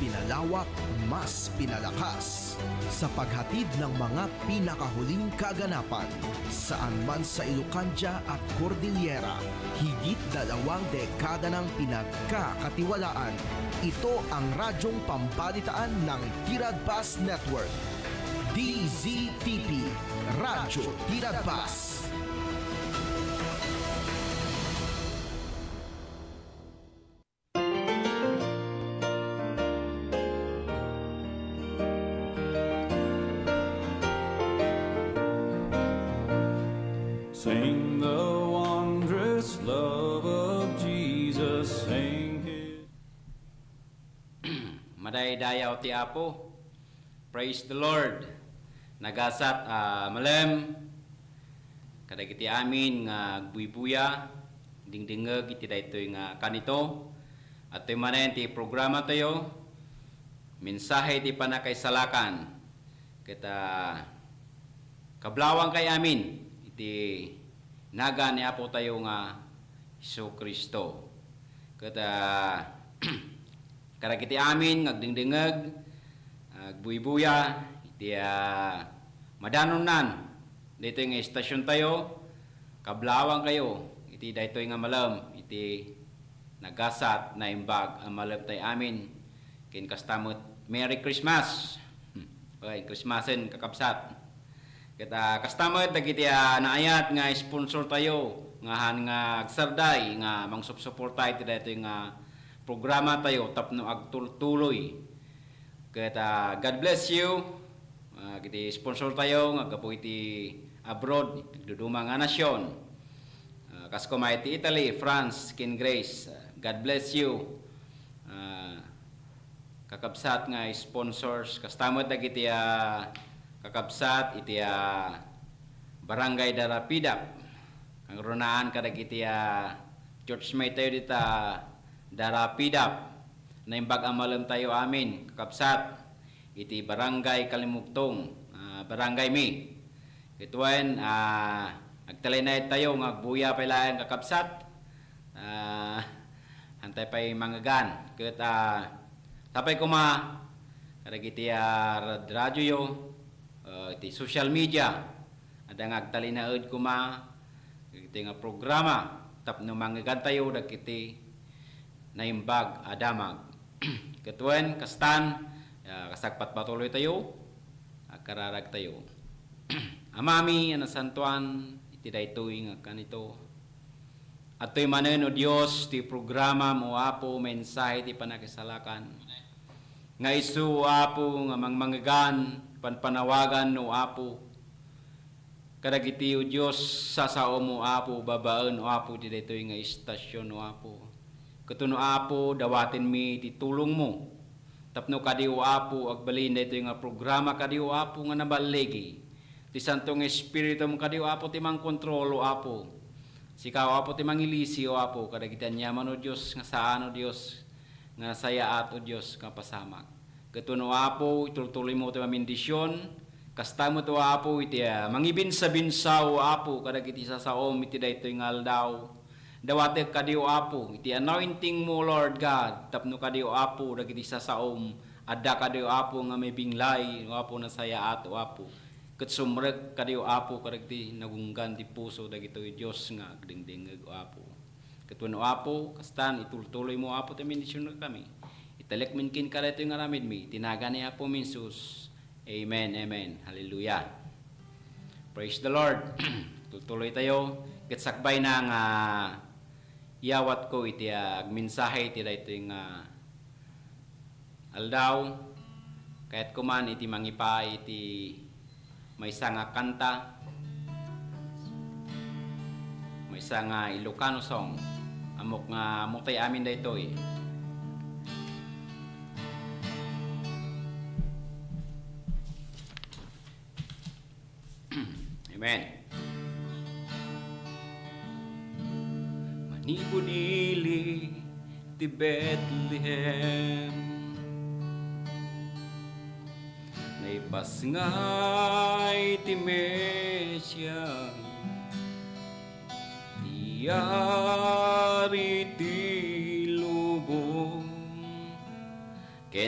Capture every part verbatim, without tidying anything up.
pinalawak, mas pinalakas sa paghatid ng mga pinakahuling kaganapan. Saan man sa Ilocandia at Cordillera, higit dalawang dekada ng pinagkakatiwalaan. Ito ang radyong pambalitaan ng Tiradpas Network. D Z T P, Radyo Tiradpas. Sing the wondrous love of Jesus, sing his Madaydayaw ti Apo. Praise the Lord. Nagasat a malem kadagiti amin nga agbuybuya, dingdingngeg iti daytoy nga kanito. Adtoy manen ti programa tayo, mensahe ti panakaisalakan. Ket, ah, kablawang kay amin iti nagan ni Apo tayo nga Jesu-Cristo. Ket, ah, kadagiti amin nga agdingdingngeg, agbuybuya iti, ah, madanonnan daytoy nga istasion tayo, kablawang kayo iti daytoy nga malem iti nagasat, naimbag a malem tay amin. Ken kasta met, Merry Christmas! Hmm. Okay, Christmasen, kakabsat. Ket, ah, kasta met dagiti, ah, naayat nga sponsor tayo, nga han nga agsarday nga mangsupsuporta iti daytoy nga programa tayo tapno agtultuloy. Ket, ah, God bless you. Ah, iti sponsor tayo nga aggapu iti abroad, agduduma nga nasion. Ah, kas koma iti Italy, France, ken Greece. Ah, God bless you. Ah, kakabsat nga sponsors, kasta met dagiti, ah, kakabsat iti, ah, Barangay Darapidap. Kangrunaan kadagiti, ah, churchmate tayo dita Darapidap. Naimbag a malem tayo amin, kakabsat, iti Barangay Kalimugtong, ah, Barangay Mi. Ket wen, ah, agtalinaed tayo nga agbuya pay laeng, kakabsat. Ah, hantay pay mangngegan. Ket, ah, sapay koma kadagiti, ah, rad-, radyoyo, ah, iti social media, adda nga agtalinaed koma iti nga programa tapno mangngegantayo dagiti naimbag a damag. Ket wen, kastan, ah, kasagpatpatuloy tayo, agkararag tayo. Amami a nasantoan, iti daytoy nga kanito, adtoy manen, O Dios, ti programam, O Apo, mensahe ti panakisalakan, nga isu, O Apo, nga mangmangegan, panpanawagan, O Apo, kadagiti, O Dios, sasaom, O Apo, babaen, O Apo, iti daytoy nga istasion, O Apo. Ket wen, O Apo, dawatenmi ti tulongmo tapno kadi, O Apo, agbalin daytoy nga programa kadi, O Apo, nga naballigi ti Santo nga Espiritum kadi, O Apo, ti mangkontrol, O Apo. Sika, O Apo, ti mangilisi, O Apo, kadagiti aniaman, O Dios, nga saan, O Dios, nga nasayaat, O Dios, nga pasamak. Ket wen, O Apo, itultuloymo ti mamindision. Kasta met, O Apo, iti, ah, mangibinsa-binsa, O Apo, kadagiti sasaom iti daytoy nga aldaw. Dawatek kadi, O Apo, iti anointingmo, Lord God, tapno kadi, O Apo, dagiti sasaom, adda kadi, O Apo, nga mabinglay, O Apo, nasayaat, O Apo. Ket sumrek kadi, O Apo, kadagiti nagunggan ti puso dagitoy, Dios, nga agdengdengngeg, O Apo. Ket wen, O Apo, kastan, itultuloymo, Apo, ti bendision kami. Italekmin kenka daytoy nga aramidmi, iti nagan ni Apo Jesus. Amen, amen. Hallelujah. Praise the Lord. Tultuloy tayo. Ket sakbayna nga iyawatko iti, ah, agmensahe iti daytoy nga aldaw, kayatko man iti mangipa iti maysa nga kanta, maysa nga Ilocano song. Ammok nga ammo tay amin daytoy. Amen. Manipud ili ti Betlehem, naipasngay ti Mesias, ti Ari ti lubong.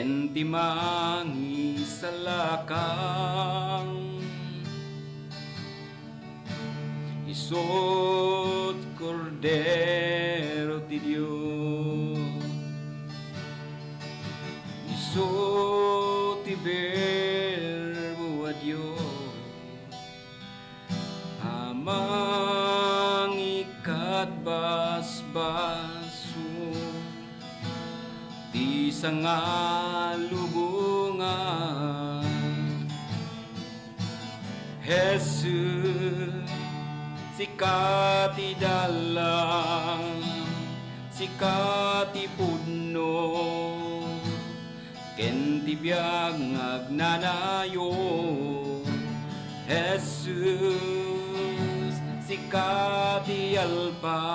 Ken ti mangisalakang, isu ti Kordero ti Dios, isu ti Berbo a Dios a mangikatbasbaso ti sangalubongan. Jesus, sika ti dalan, sika ti pudno, ken ti biag nga agnanayon. Jesus, sika ti Alpha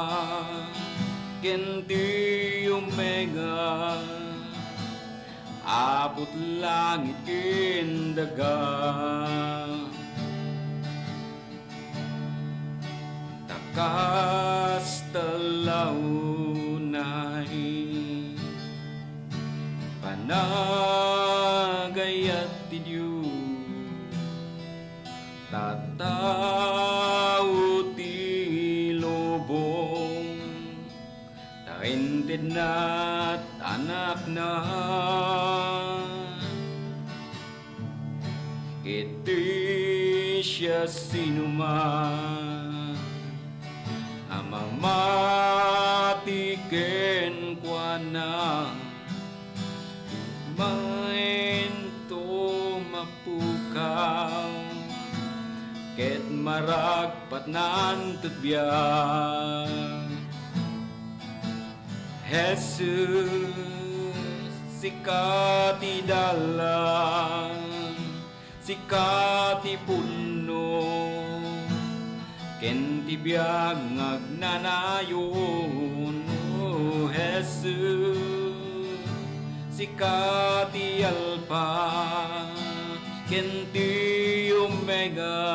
ken ti Omega, Apo ti langit ken daga. Ta kasta la unay panagayat ti Dios, tattao ti lubong, ta intedna ti Anakna. Iti siasinoman a mamati kenkuana, mainto mapukaw, ket maragpatnan ti biag. Jesus, sika ti dalan, sika ti pudno, ken ti biag nga agnanayon. O Jesus, sika ti Alpha ken ti Omega,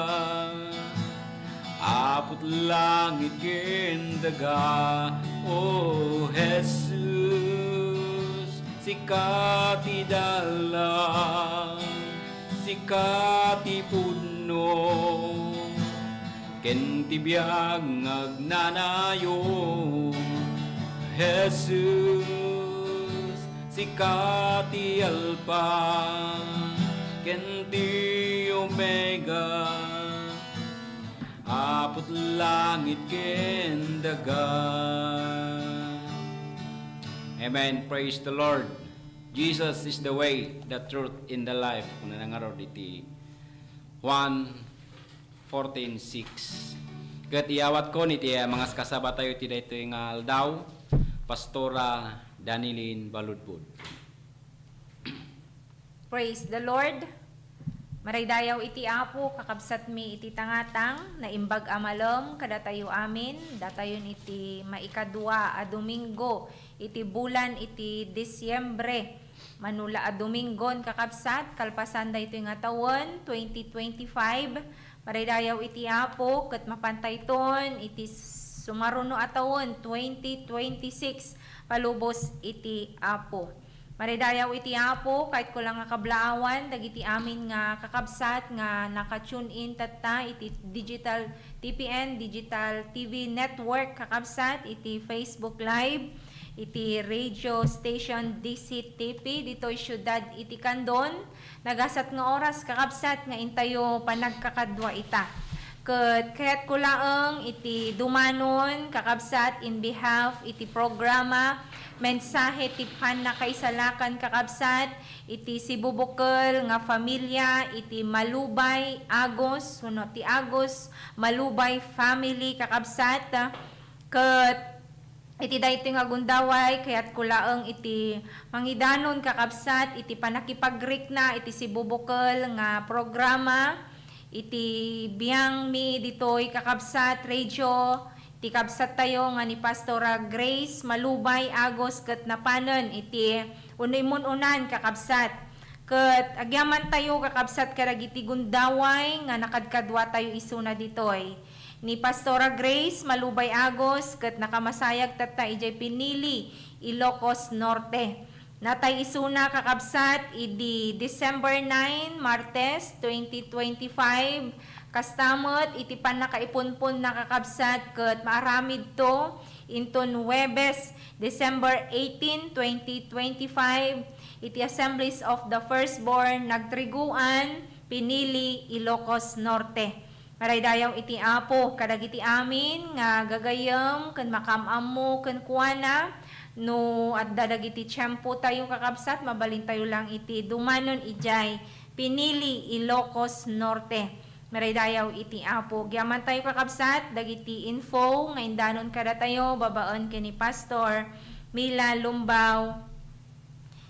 Apo ti langit ken daga. O Jesus, sika ti dalan, sika ti pudno, ken ti biag nga agnanayon. Jesus, sika ti Alpha ken ti Omega, Apo ti langit ken daga. Amen. Praise the Lord. Jesus is the way, the truth, and the life. Kuna na ngarud iti Juan fourteen six. Ket iyawatkon iti mangaskasaba tayo iti daytoy nga aldaw, Pastora Danilin Baludbud. Praise the Lord. Maraydayaw iti Apo, kakabsatmi iti tangatang, naimbag a malem kadatayo amin, datayon iti maikadua a Domingo iti bulan iti Disiembre. Mano la a Domingon, kakabsat, kalpasan daytoy nga tawen, twenty twenty-five, maraydayaw iti Apo, ket mapantayton iti sumaruno a tawen, twenty twenty-six, palubos iti Apo. Maridayaw iti Apo, kayatko la nga kablaawan dagiti amin nga kakabsat nga naka-tune in tatta iti digital T P N, digital T V network, kakabsat, iti Facebook Live, iti radio station D C T P ditoy siudad iti Candon. Nagasat nga oras, kakabsat, nga intayo panagkakadua ita. Ket kayatko laeng iti dumanon, kakabsat, in behalf iti programa, mensahe ti pannakaisalakan, kakabsat, iti sibubukel nga familia iti Malubay, Agos, wenno ti Agos, Malubay family, kakabsat. Ket iti daytoy nga gundaway, kayatko laeng iti mangidanon, kakabsat, iti pannakipagrikna iti sibubukel nga programa iti biangmi ditoy, kakabsat, radio, ti kabsattayo nga ni Pastora Grace Malubay Agos ket napanen iti wenno immun-unan, kakabsat. Ket agyamantayo, kakabsat, kadagiti gundaway nga nakadkaduatayo isuna ditoy. Ni Pastora Grace Malubay Agos ket nakamasayag tatta idiay Pinili, Ilocos Norte. Natay isuna, kakabsat, idi December nine, Martes, twenty twenty-five. Kasta met iti pannakaipunponna, kakabsat, ket maaramidto inton Huwebes, December eighteen, twenty twenty-five, iti Assemblies of the Firstborn, Nagtriguan, Pinili, Ilocos Norte. Madaydayaw iti Apo kadagiti amin nga gagayyem ken makaam-ammo kenkuana. No adda dagiti tiempotayo, kakabsat, mabalintayo lang iti dumanon idiay Pinili, Ilocos Norte. Madaydayaw iti Apo. Agyamantayo, kakabsat, dagiti info nga indanon kadatayo babaen ken ni Pastor Mila Lumbao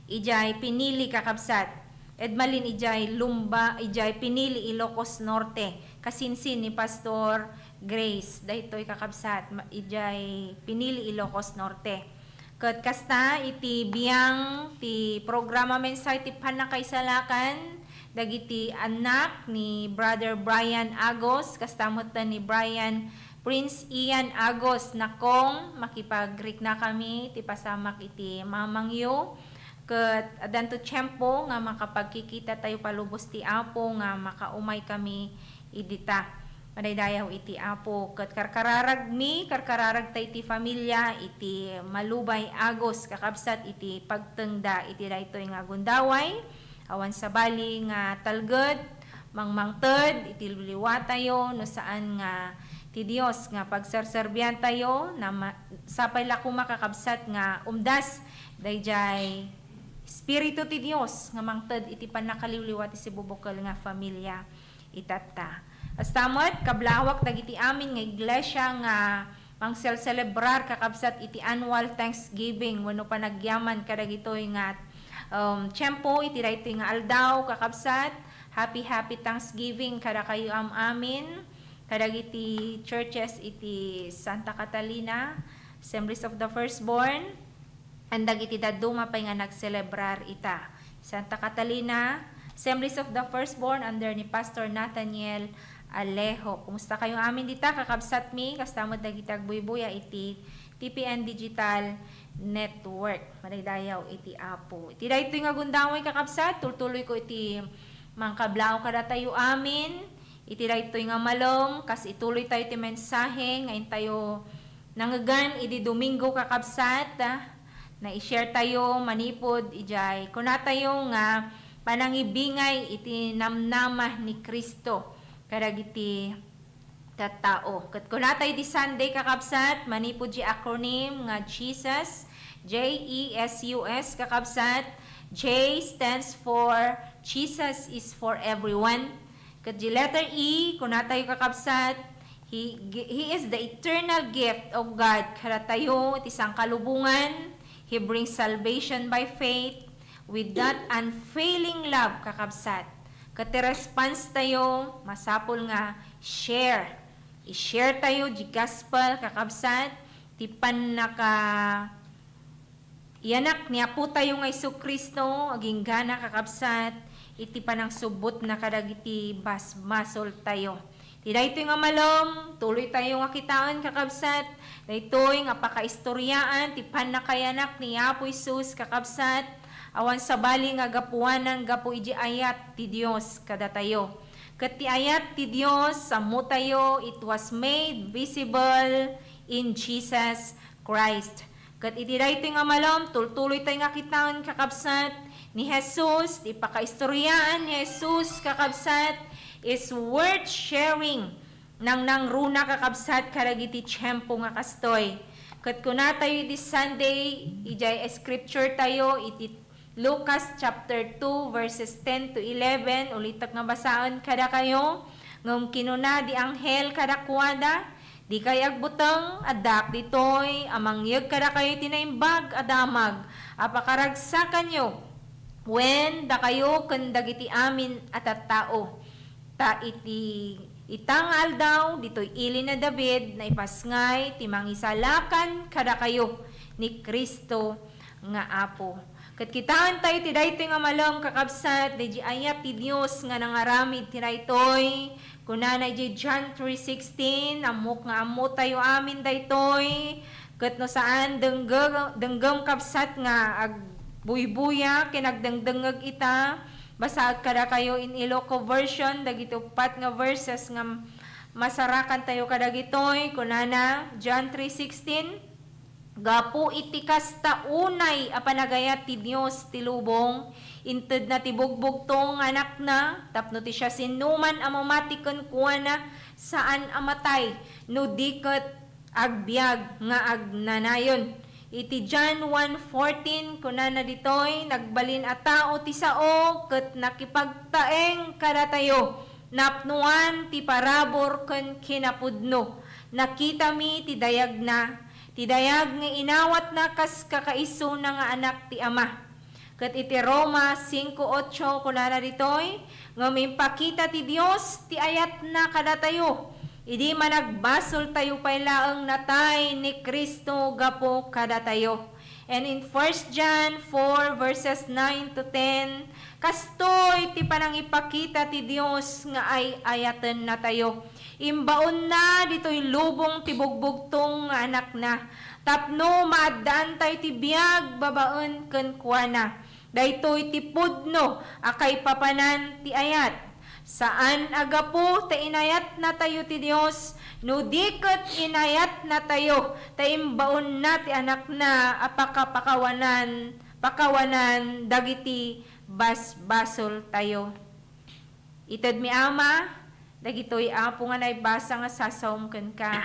idiay Pinili, kakabsat. Ed malin idiay Lumba, idiay Pinili, Ilocos Norte. Kasinsin ni Pastor Grace. Daytoy, kakabsat, ma-, idiay Pinili, Ilocos Norte. Ket kasta iti biang ti programa, mensahe ti pannakaisalakan dagiti annak ni Brother Brian Agos, kasta met ni Brian Prince Ian Agos. Nakong, makipagriknakami ti pasamak iti mamangyo, ket addanto tiempo nga makapagkikitatayo palubos ti Apo nga makaumaykami idita. Madaydayaw iti Apo, ket karkararagmi, karkararagta iti familia iti Malubay Agos, kakabsat, iti pagtengda iti daytoy nga gundaway. Awan sabali nga talged, mangmangted iti liwatayo, no saan nga ti Dios nga pagserserbiantayo, na ma-, sapay la koma, kakabsat, nga umdas daydiay Espiritu ti Dios nga mangted iti pannakaliwliwa ti sibubukel nga familia itatta. Kasta met, kablawak dagiti amin nga iglesia nga mangselselebrar, kakabsat, iti annual Thanksgiving wenno panagyaman kadagitoy nga, um, tiempo iti daytoy nga aldaw, kakabsat. Happy, happy Thanksgiving kadakayo am-amin, kadagiti churches iti Santa Catalina, Assemblies of the Firstborn, and dagiti dadduma pay nga nagselebrar ita. Santa Catalina, Assemblies of the Firstborn under ni Pastor Nathaniel Alejo. Kumusta kayo amin dita, kakabsatmi? Kasta met dagiti agbuybuya iti T P N Digital Network. Madaydayaw iti Apo. Iti daytoy nga gundaway, kakabsat, tultuloyko iti mangkablaaw kadatayo amin. Iti daytoy nga malem, kas ituloytayo ti mensahe nga intayo nangngegan idi Domingo, kakabsat, ah, na-i-share tayo manipud idiay kunatayo nga panangibingay iti namnama ni Cristo kadagiti tattao. Ket kunatayo idi Sunday, kakabsat, manipud di acronym nga Jesus, J E S U S, kakabsat, J stands for Jesus is for everyone. Ket di letter E, kunatayo, kakabsat, He, He is the eternal gift of God kadatayo ti sangkalubongan. He brings salvation by faith with that unfailing love, kakabsat. Ket ti response tayo, masapul nga share. I-share tayo di gospel, kakabsat, ti pannaka Yanak ni Apotayo nga Jesu-Cristo, agingga, kakabsat, iti panangsubbotna kadagiti basbasoltayo. Iti daytoy nga malem, tuloytayo nga kitaen, kakabsat, daytoy nga pakaistoriaan ti pannakayanak ni Apo Jesus, kakabsat, awan sabali nga gapuanan gapu iti ayat ti Dios kadatayo. Ket ti ayat ti Dios, ammotayo, it was made visible in Jesus Christ. Ket iti daytoy nga malem, tultuloytayo nga kitaen, kakabsat, ni Jesus, ti pakaistoriaan ni Jesus, kakabsat, is worth sharing. Nangnangruna, kakabsat, kadagiti tiempo nga kastoy. Ket kunatayo iti Sunday, idiay scripture tayo, iti Lucas chapter two, verses ten to eleven, ulitek nga basaen kadakayo. Ngem kinuna di anghel kadakuada, "Dikay agbuteng, addaak ditoy a mangyeg kadakayo iti naimbag a damag a pakaragsakanyo wen dakayo ken dagiti amin a tattao. Ta iti ita nga aldaw, ditoy ili ni David, naipasngay ti mangisalakan kadakayo ni Cristo nga Apo." Ket kitaentayo ti daytoy nga malem, kakabsat, daydi ayat ti Dios nga nangaramid ti daytoy. Kunana idiay John three sixteen, ammok nga ammotayo amin daytoy. Ket no saan, dengge-, denggem, kabsat, nga ag-, buybuya ken agdengdengngeg ita. Basaek kadakayo in Ilocano version, dagiti uppat nga verses nga masarakantayo kadagitoy. Kunana, John three sixteen, "Gapu iti kasta unay a panagayat ti Dios ti lubong, intedna ti bugbugtong nga Anakna, tapno ti siasinoman a mamati kenkuana, saan a matay, no di ket agbiag nga agnanayon." Iti John one fourteen, kunana ditoy, "Nagbalin a tao ti sao ket nakipagtaeng kadatayo, napnoan ti parabur ken kinapudno. Nakitami ti dayagna, ti dayag nga inawatna kas kakaisuna nga Anak ti Ama." Ket iti Roma cinco ocho, kunana ditoy, "Ngem impakita ti Dios ti ayatna kadatayo, idi managbasoltayo pay laeng natay ni Cristo gapu kadatayo." And in First John four verses nine to ten, kastoy ti panangipakita ti Dios nga ay-ayatennatayo. Imbaonna ditoy lubong ti bugbugtong nga Anakna, tapno maaddaantayo ti biag babaen kenkuana. Daytoy ti pudno a kaipapanan ti ayat. Saan a gapu ta inayatnatayo ti Dios, no di ket inayatnatayo ta imbaonna ti Anakna a pakapakawanan, pakawanan dagiti basbasoltayo. Itedmi, Ama, dagitoy, Apo, nga naibasa nga sasaom kenka,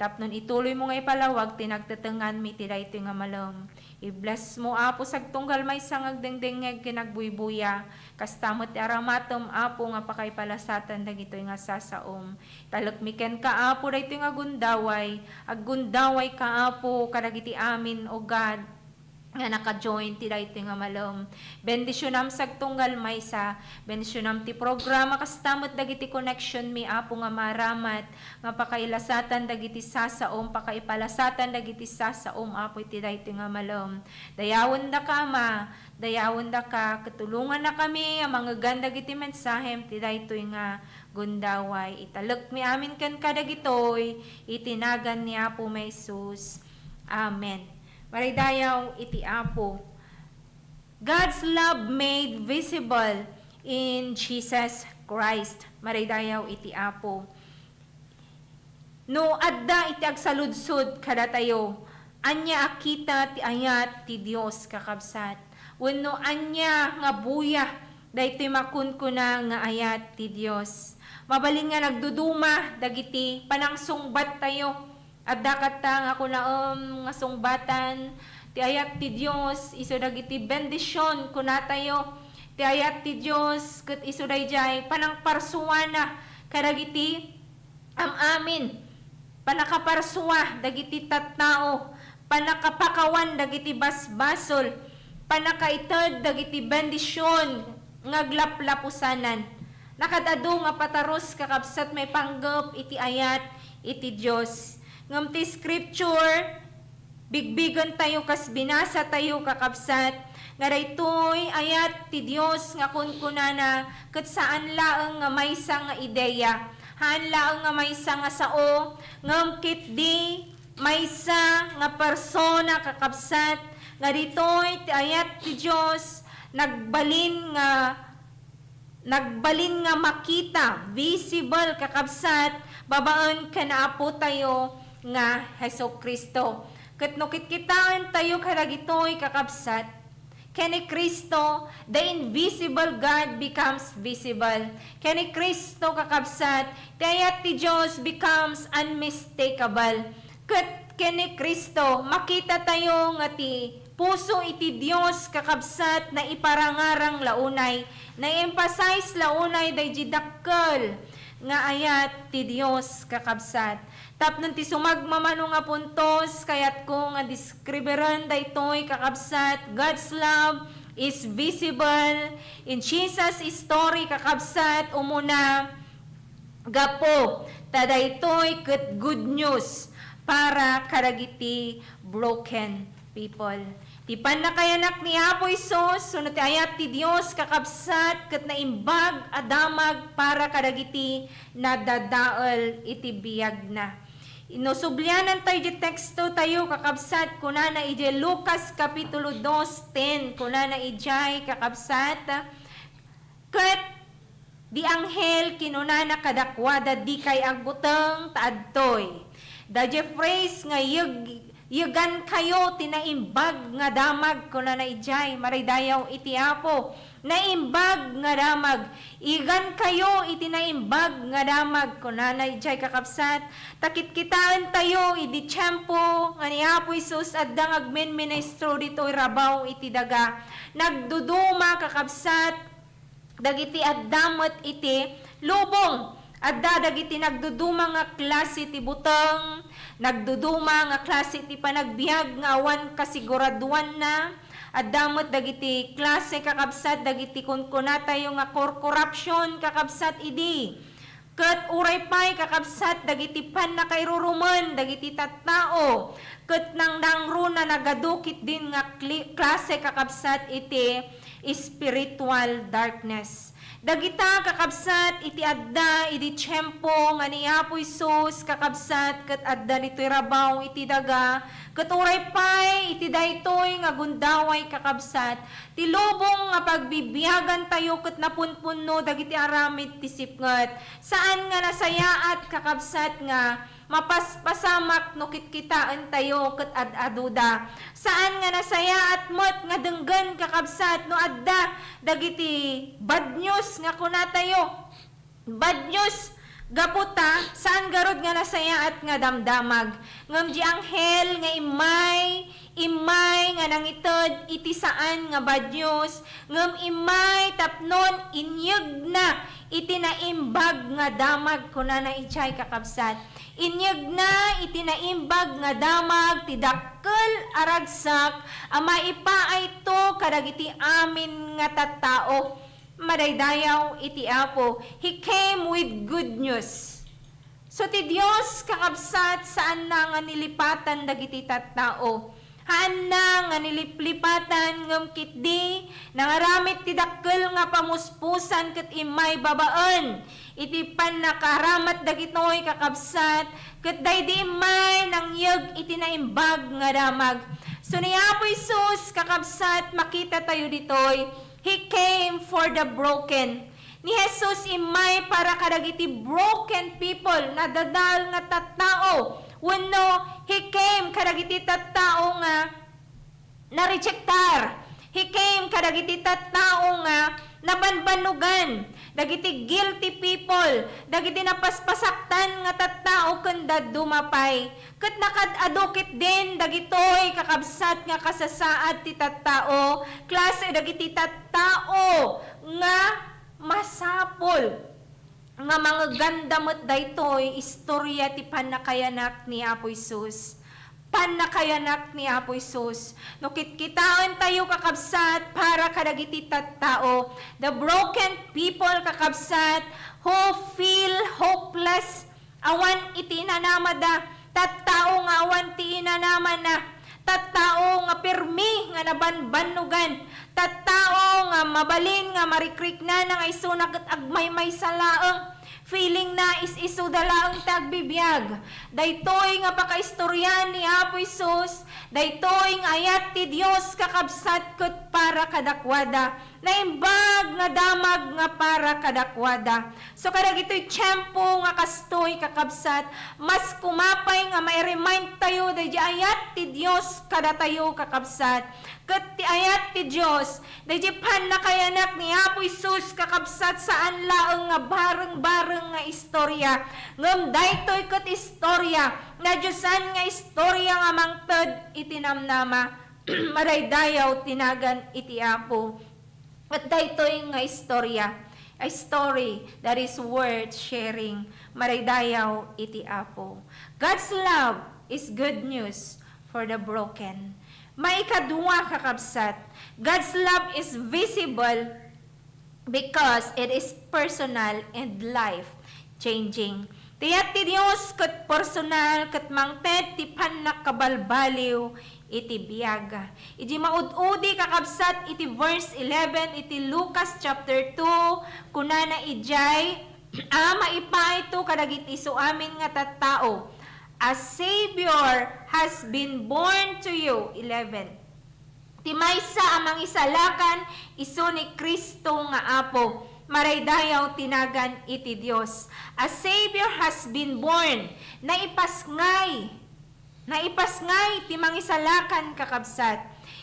tapno ituloymo nga ipalawag ti nagtetengnganmi iti daytoy nga malem. I-bless mo, Apo, sagtunggal maysa nga agdengdengngeg ken agbuybuya. Kasta met ti aramatem, Apo, nga pakaipalasatan dagitoy nga sasaom. Italekmi kenka, Apo, daytoy nga gundaway. Aggundawayka, Apo, kadagiti amin, O God, nga naka-join ti daytoy nga malem. Bendisionam sagtunggal maysa. Bendisionam ti programa, kasta met dagiti connectionmi, Apo, nga maaramat, nga pakailasatan dagiti sasaom, pakaipalasatan dagiti sasaom, Apo, iti daytoy nga malem. Dayawendaka, Ama, dayawendaka, ket tulongannakami a mangngegan dagiti mensahem ti daytoy nga gundaway. Italekmi amin kenka dagitoy iti nagan ni Apomi Jesus. Amen. Maraydayaw iti Apo. God's love made visible in Jesus Christ. Maraydayaw iti Apo. No adda iti agsaludsod kadatayo, ania a kita ti ayat ti Dios, kakabsat? Wenno ania nga buya daytoy makunkuna nga ayat ti Dios? Mabalin nga nagduduma dagiti panangsungbattayo. Adda kasta nga kunaem nga sungbatan, ti ayat ti Dios isu dagiti bendision, kunatayo. Ti ayat ti Dios ket isu daydiay panangparsuana kadagiti am-amin, pannakaparsua dagiti tattao, pannakapakawan dagiti basbasol, pannakaited dagiti bendision nga aglaplapusanan. Nakaad-adu nga patarus, kakabsat, maipanggep iti ayat iti Dios. Ngem ti Scripture, bigbigentayo kas binasatayo, kakabsat, nga daytoy ayat ti Dios nga kunkunana ket saan laeng nga maysa nga ideya, haan laeng nga maysa nga sao, ngem ketdi maysa nga persona, kakabsat, nga ditoy ti ayat ti Dios nagbalin nga nagbalin nga makita, visible, kakabsat, babaen ken Apotayo nga Jesu-Cristo. Ket no kitkitaentayo kadagitoy, kakabsat, ken ni Cristo, the invisible God becomes visible. Ken ni Cristo, kakabsat, ti ayat ti Dios becomes unmistakable. Ket ken ni Cristo, makitatayo nga ti puso iti Dios, kakabsat, naiparangarang la unay, nai-emphasize la unay daydi dakkel nga ayat ti Dios, kakabsat. Tapno ti sumagmamano nga puntos, kayatko nga deskriberen daytoy, kakabsat, God's love is visible in Jesus' story, kakabsat. Umuna, gapu ta daytoy ket good news para kadagiti broken people. Ti pannakayanak ni Apo Jesus, wenno ti ayat ti Dios, kakabsat, ket naimbag a damag para kadagiti nadadael iti biagna. No sublianan tayo di teksto tayo, kakabsat, kunana idiay Lucas Kapitulo dos ten, kunana idiay, kakabsat, ket di anghel kinunana kadakuada, "Dikay agbuteng ta adtoy." Da di phrase nga yeg-, yegankayo ti naimbag nga damag, kunana idiay, maraydayaw iti Apo. Naimbag nga damag. Igankayo iti naimbag nga damag, kunana idiay, kakabsat. Ta kitkitaentayo idi tiempo nga ni Apo Jesus adda nga agminministro ditoy rabaw iti daga. Nagduduma, kakabsat, dagiti adda met iti lubong. Adda dagiti nagduduma nga klase ti buteng, nagduduma nga klase ti panagbiag nga awan kasiguraduanna. Adda met dagiti klase, kakabsat, dagiti kunkunatayo nga korkorapsion, kakabsat, idi. Ket uray pay, kakabsat, dagiti pannakairurumen dagiti tattao, ket nangnangruna nagadu ketdin nga kli-, klase, kakabsat, iti spiritual darkness. Dagita, kakabsat, iti adda idi tiempo nga ni Apo Jesus, kakabsat, ket adda ditoy rabaw iti daga, ket uray pay iti daytoy nga gundaway, kakabsat, ti lubong nga pagbibiagantayo ket napunpunno dagiti aramid ti sipnget. Saan nga nasayaat, kakabsat, nga mapaspasamak no kitkitaentayo ket ad-aduda. Saan nga nasayaat met nga denggen, kakabsat, no adda dagiti bad news nga kunatayo. Bad news, gapu ta, saan garud nga nasayaat nga damdamag. Ngem di anghel nga immay, immay nga nangited iti saan nga bad news, ngem immay tapnon inyegna iti naimbag nga damag, kunana idiay, kakabsat. Inyegna iti naimbag nga damag ti dakkel a ragsak a maipaayto kadagiti amin nga tattao. Madaydayaw iti Apo. He came with good news. So, ti Dios, kakabsat, saanna nga nilipatan dagiti tattao. Haanna nga niliplipatan ngem ketdi nangaramid ti dakkel nga pamuspusan ket immay babaen iti pannakaaramat dagitoy, kakabsat, ket daydi immay nangyeg iti naimbag nga damag. So, ni Apo Jesus, kakabsat, makita tayo ditoy, He came for the broken. Ni Jesus immay para kadagiti broken people, nadadal nga tattao. Wenno, He came kadagiti tattao nga narejektar. He came kadagiti tattao nga nabanbannogan, dagiti guilty people, dagiti napaspasaktan nga tattao ken dadduma pay. Ket nakad-adu ketdin dagitoy, kakabsat, nga kasasaad ti tattao, klase dagiti tattao nga masapul nga mangeganda met daytoy istorya ti pannakayanak ni Apo Jesus. Pannakayanak ni Apo Jesus. No kitkitaentayo, kakabsat, para kadagiti tattao, the broken people, kakabsat, who feel hopeless, awan iti inanamada, tattao nga awan ti inanamana, tattao nga pirmi nga nabanbannogan, tattao nga mabalin nga marikriknana nga isuna ket agmaymaysa laeng. Feeling na is-isuda laeng ti agbibiag. Daytoy nga pakaistoryan ni Apo Jesus, daytoy nga ayat ti Dios, kakabsat, ket para kadakuada. Naimbag nga damag nga para kadakuada. So, kadagitoy tiempo nga kastoy, kakabsat, mas kumapay nga ma-remind tayo daydi ayat ti Dios kadatayo, kakabsat. Ket ti ayat ti Dios, daydi pannakayanak ni Apo Jesus, kakabsat, saan laeng nga bareng-bareng nga istorya. Ngem daytoy ket istorya, nadiosan nga istorya nga mangted iti namnama. Madaydayaw ti nagan iti Apo. Ket daytoy nga istorya, a story that is worth sharing. Madaydayaw iti Apo. God's love is good news for the broken. Maikadua, kakabsat, God's love is visible because it is personal and life-changing. Ti ayat ti Dios ket personal, ket mangted ti pannakabalbaliw iti biag. Idi maud-udi, kakabsat, iti verse eleven iti Lucas chapter two, kunana idiay, a maipaayto kadagiti isuamin nga tattao. "A Savior has been born to you." Eleven. Ti maysa a mangisalakan isu ni Cristo nga Apo. Maraydayaw ti nagan iti Dios. "A Savior has been born." Naipasngay. Naipasngay ti mangisalakan, kakabsat.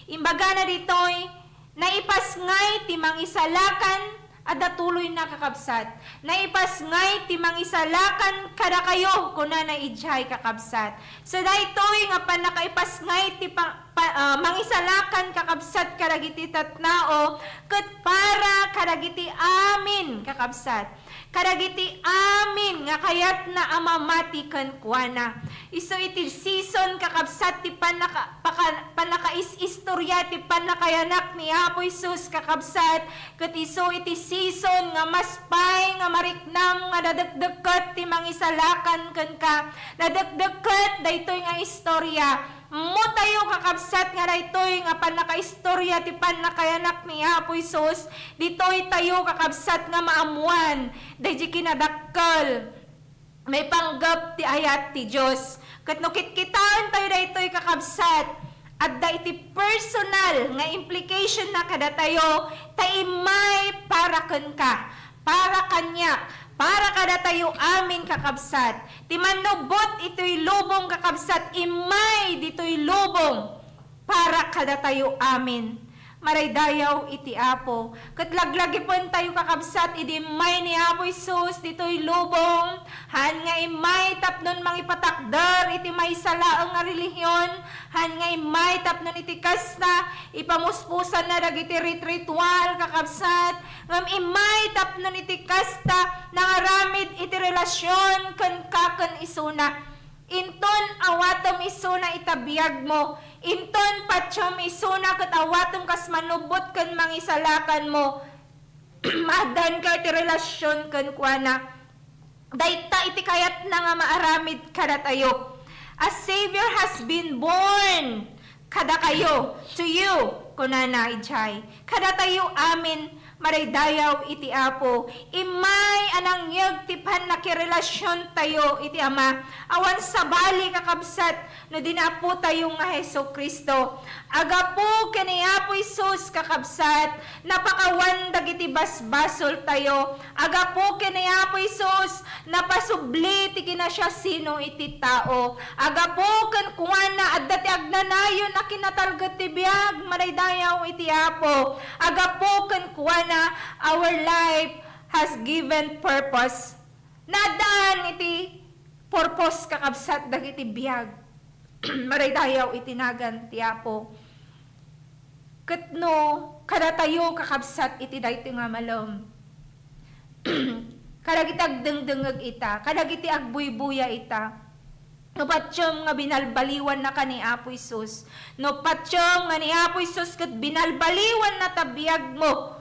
Imbagana ditoy, naipasngay ti mangisalakan, adda tuloyna, kakabsat. "Naipasngay ti mangisalakan kadakayo," kunana idiay, kakabsat. So, daytoy nga pannakaipasngay ti pa-, pa-, ah, mangisalakan, kakabsat, kadagiti tattao, ket para kadagiti amin, kakabsat. Kadagiti amin nga kayatna a mamati kenkuana. Isu iti season, kakabsat, ti pannaka-, paka-, pannakaisistorya ti pannakayanak ni Apo Jesus, kakabsat, ket isu iti season nga mas pay nga mariknam nga nadekdeket ti mangisalakan kenka, nadekdeket daytoy nga istorya. Ammo tayo, kakabsat, nga daytoy nga pannakaistorya ti pannakayanak ni Apo Jesus, ditoy tayo, kakabsat, nga maammuan daydi kinadakkel maipanggep ti ayat ti Dios. Ket no kitkitaen tayo daytoy, kakabsat, adda iti personal nga implication na kadatayo, ta immay para kenka, para kaniak, para kadatayo amin, kakabsat. Ti mannubbot itoy lubong, kakabsat, immay ditoy lubong para kadatayo amin. Maraydayaw iti Apo. Ket laglagipentayo, kakabsat, idi immay ni Apo Jesus ditoy lubong. Haan nga immay tapnon mangipatakder iti maysa laeng nga relihion. Haan nga immay tapnon iti kasta, ipamuspusanna dagiti rit-ritual, kakabsat. Ngem immay tapnon iti kasta, nangaramid iti relasion kenka ken isuna. Inton awatem isuna ita biagmo, inton patiem isuna ket awatem kas manubbot ken mangisalakanmo, maaddaanka iti relasion kenkuana. Dayta iti kayatna nga maaramid kadatayo. "A Savior has been born kadakayo," to you, kunana idiay. Kadatayo amin, maraydayaw iti Apo. Immay a nangyeg ti pannakirelasiontayo iti Ama. Awan sabali, kakabsat, no di ni Apotayo nga Jesu-Cristo. Agapu ken ni Apo Jesus, kakabsat, napakawan dagiti basbasoltayo. Agapu ken ni Apo Jesus, napasubli ti kinasiasino iti tao. Agapu kenkuana, adda ti agnanayon a kinatalget ti biag, maraydayaw iti Apo. Agapu kenkuana, our life has given purpose. Naaddaan iti purpose, kakabsat, dagiti biag. Maraydayaw iti nagan ti Apo. Ket no kadatayo, kakabsat, iti daytoy nga malem, kadagiti agdengdengngeg ita, kadagiti agbuybuya ita, no patiem nga binalbaliwannaka ni Apo Jesus, no patiem nga ni Apo Jesus ket binalbaliwanna ta biagmo,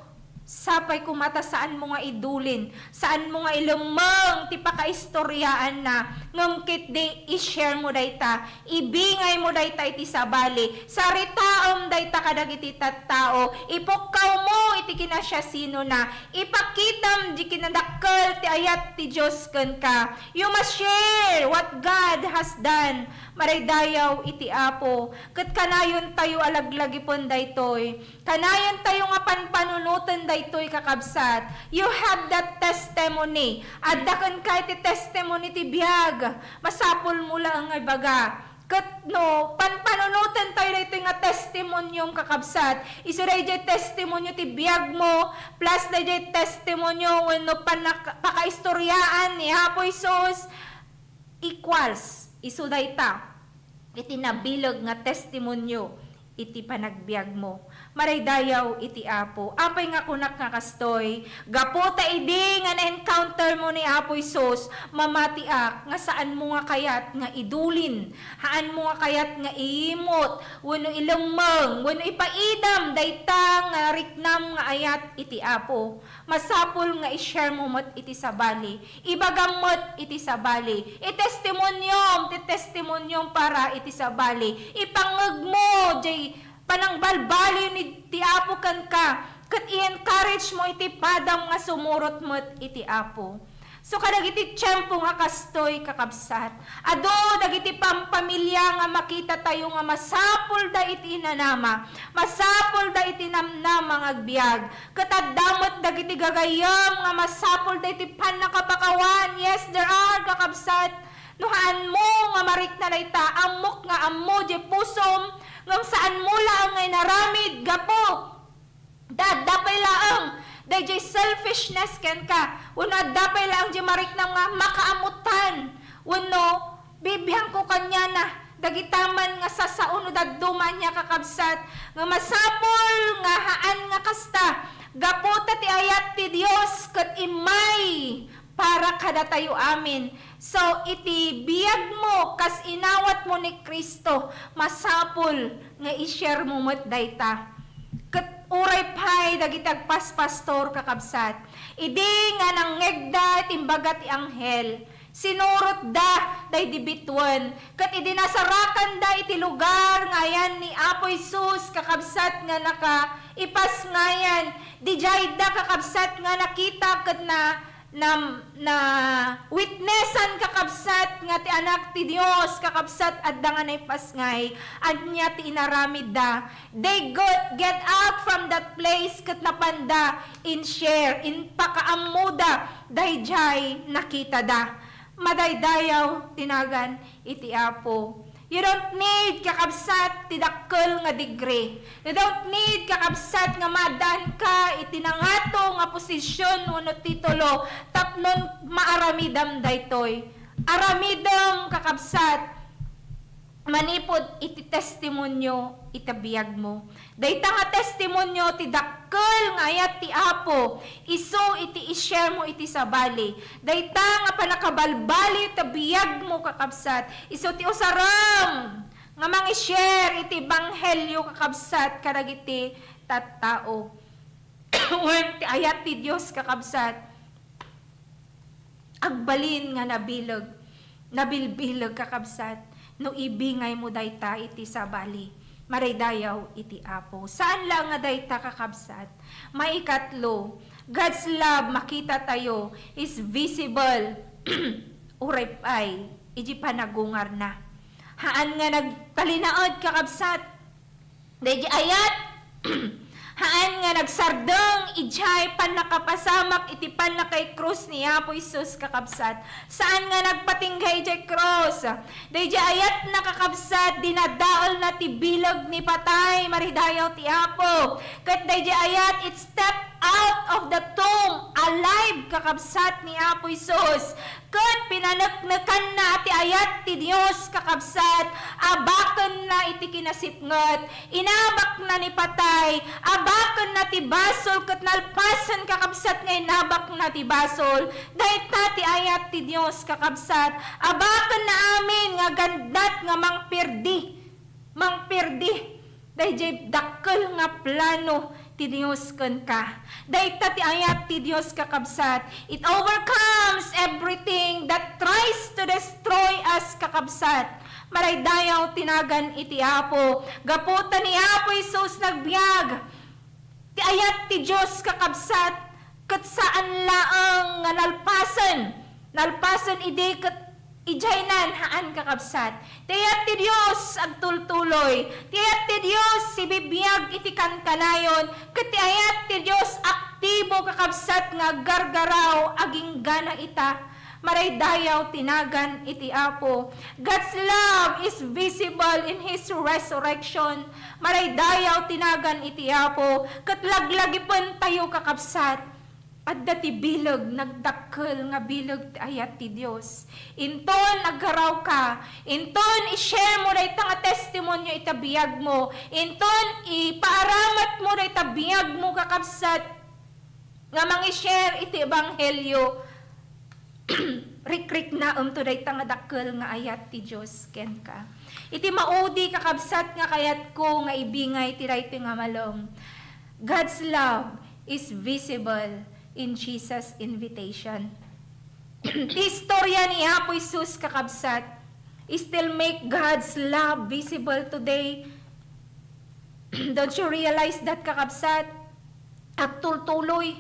sapay koma ta saanmo nga idulin, saanmo nga ilemmeng ti pakaistoryaanna, ngem ketdi i-share mo dayta, ibingay mo dayta iti sabali, saritaem dayta kadagiti tattao, ipukkaw mo iti kinasiasinona, ipakitam di kinadakkel ti ayat ti Dios kenka. You must share what God has done. Maraydayaw iti Apo. Ket kanayon tayo a laglagipen daytoy. Kanayon tayo nga panpanunoten daytoy, kakabsat. You have that testimony. Adda kenka iti testimony ti biag. Masapul mo laeng nga ibaga. Ket no, panpanunoten tayo daytoy nga testimonyom, kakabsat. Isu dayjay testimonyo ti biagmo, plus dayjay testimonyo wenno panak-, pakaistoryaan ni Apo Jesus, equals isu dayta iti nabileg nga testimonyo iti panagbiagmo. Maraydayaw iti Apo. Apay nga kunak nga kastoy? Gapu ta idi nga na-encounter mo ni Apo Jesus, mamatiak nga saanmo nga kayat nga idulin, haanmo nga kayat nga iimot, wenno ilemmeng, wenno ipaidam dayta nga riknam nga ayat iti Apo. Masapul nga i-share mo met iti sabali. Ibagam met iti sabali. I-testimonyom ti testimonyom para iti sabali. Ipangngegmo jay panangbalbaliw ni ti Apo kenka, ket i-encourage mo iti padam nga sumurot met iti Apo. So, kadagiti tiempo nga kastoy, kakabsat, adu dagiti pampamilya nga makitatayo nga masapulda iti inanama, masapulda iti namnama nga agbiag. Ket adda met dagiti gagayyem nga masapulda iti pannakapakawan. Yes, there are, kakabsat. No haanmo nga marikna dayta, ammok nga ammo diay pusom, ngem saanmo laeng nga inaramid gapu ta adda pay laeng daydiay selfishness kenka, wenno adda pay laeng diay mariknam nga makaammotan, wenno bibiangko kaniana dagita man nga sasao no dadduma ania, kakabsat, nga masapul nga haan nga kasta, gapu ta ti ayat ti Dios ket immay para kadatayo amin. So, iti biagmo kas inawatmo ni Cristo, masapul nga i-share mo met dayta. Ket uray pay dagiti agpaspastor, kakabsat, idi nga nangngegda ti imbaga ti anghel, sinurotda daydi bituen, ket idi nasarakanda iti lugar nga ayan ni Apo Jesus, kakabsat, nga nakaipasngayan, didiayda, kakabsat, nga nakita ket na, na, na witnessan, kakabsat, nga ti Anak ti Dios, kakabsat, adda nga naipasngay. Ania ti inaramidda? They got, get out from that place ket napanda in-share, impakaammoda daydiay nakitada. Madaydayaw ti nagan iti Apo. You don't need, kakabsat, ti dakkel nga degree. You don't need, kakabsat, nga maaddaanka iti nangato nga posisyon wenno titulo tapno maaramidam daytoy. Aramidem, kakabsat, manipud iti testimonio iti biagmo. Dayta nga testimonio ti dakkel nga ayat ti Apo, isu iti i-share mo iti sabali. Dayta nga pannakabalbaliw ti biagmo, kakabsat, isu ti usarem nga mangi-share iti ebanghelio, kakabsat, kadagiti tattao. Wen ti ayat ti Dios, kakabsat, agbalin nga nabileg, nabilbileg, kakabsat, no ibingaymo dayta iti sabali. Madaydayaw iti Apo. Saan laeng nga dayta, kakabsat. Maikatlo, God's love, makitatayo, is visible. Uray pay iti panagungarna. Haan nga nagtalinaed, kakabsat. Daydi ayat, haan nga nagsardeng idiay pannakapasamak iti pannakaikrus ni Apo Jesus, kakabsat. Saan nga nagpatingga idiay krus. Daydi ayat, kakabsat, dinadaelna ti bileg ni patay, madaydayaw ti Apo. Ket daydi ayat, it step out of the tomb alive, kakabsat, ni Apo Jesus. Ket pinaneknekanna ti ayat ti Dios, kakabsat, abakenna iti kinasipnget, inabakna ni patay, abakenna ti basol, ket nalpasen, kakabsat, nga inabakna ti basol. Dayta ti ayat ti Dios, kakabsat, abakenna amin nga gandat nga mangperdi, mangperdi. Daydiay dakkel nga plano ti Dios kenka. Dayta ti ayat ti Dios, kakabsat. It overcomes everything that tries to destroy us, kakabsat. Madaydayaw ti nagan iti Apo. Gapu ta ni Apo Jesus nagbiag. Ti ayat ti Dios, kakabsat, ket saan laeng nga nalpasen. Nalpasen idi ket idiaynan, haan, kakabsat. Ti ayat ti Dios agtultuloy. Ti ayat ti Dios sibibiag iti kankanayon. Ket ti ayat ti Dios aktibo, kakabsat, nga aggargaraw aginggana ita. Madaydayaw ti nagan iti Apo. God's love is visible in His resurrection. Madaydayaw ti nagan iti Apo, ket laglagipentayo, kakabsat. Adda ti bileg, nagdakkel nga bileg ti ayat ti Dios. Inton aggarawka, inton i-share mo dayta nga testimonio ita biagmo, inton ipaaramatmo dayta biagmo, kakabsat, nga mangi-share iti ebanghelio, rikriknaemto dayta nga dakkel nga ayat ti Dios kenka. Iti maudi, kakabsat, nga kayatko nga ibingay ti daytoy nga malem, God's love is visible in Jesus' invitation. Ti istorya ni Apo Jesus, kakabsat, still make God's love visible today. Don't you realize that, kakabsat? Agtultuloy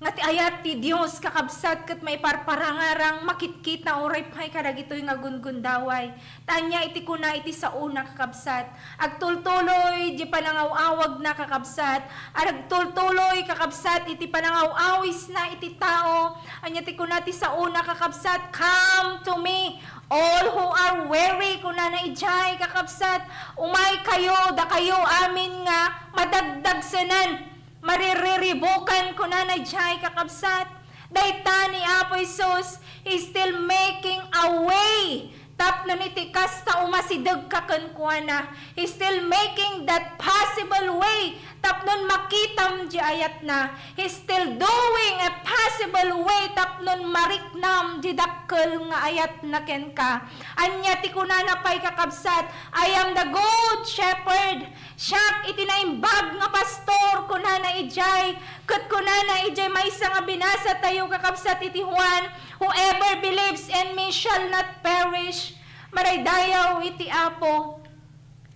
Iti ayat ti Dios, kakabsat, ket maiparparangarang makitkita uray pay kadagitoy nga gundundaway. Ta ania iti kuna iti saona, kakabsat? Agtultuloy di panangaw-awagna, kakabsat. Agtultuloy, kakabsat, iti panangaw-awisna iti tao. Ania ti kuna ti saona, kakabsat? "Come to me, all who are weary," kunana idiay, kakabsat. "Umaykayo, dakayo amin nga madagdagsenan." Maririribukan, kunana idiay, kakabsat. Dayta ni Apo Jesus, He's still making a way tapno iti kasta umasidegka kenkuana. He's still making that possible way tapno makitam di ayatna. He's still doing a possible way tapno mariknam di dakkel nga ayatna kenka. Ania ti kunana pay, kakabsat? "I am the good shepherd." "Siak iti naimbag nga pastor," kunana idiay. Ket kunana idiay maysa nga binasatayo, kakabsat, iti Juan, "Whoever believes in me shall not perish." Maraydayaw iti Apo.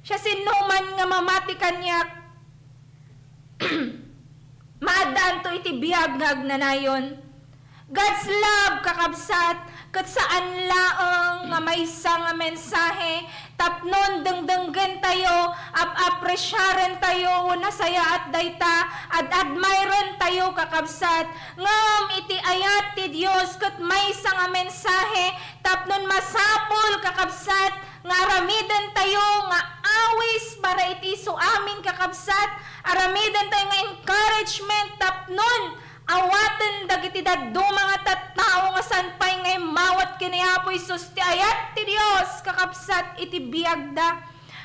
Siasinoman nga mamati kaniak, maaddaanto iti biag nga agnanayon. God's love, kakabsat, ket saan laeng nga maysa nga mensahe tapnon dengdenggen tayo, ap-, appreciaren tayo, wenno nasayaat dayta, ad-admiren tayo, kakabsat. Ngem iti ayat ti Dios ket maysa nga mensahe tapnon masapul, kakabsat, nga aramiden tayo nga awis para iti isu amin, kakabsat. Aramiden tayo nga encouragement tapnon awaten dagiti dadduma nga tattao nga saan pay nga immawat ken ni Apo Jesus ti ayat ti Dios, kakabsat, iti biagda.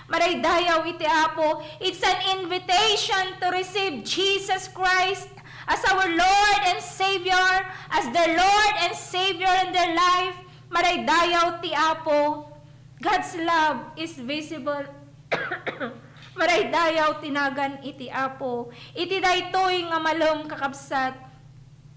Maraydayaw iti Apo. It's an invitation to receive Jesus Christ as our Lord and Savior, as their Lord and Savior in their life. Maraydayaw ti Apo. God's love is visible. Maraydayaw ti nagan iti Apo. Iti daytoy nga malem, kakabsat,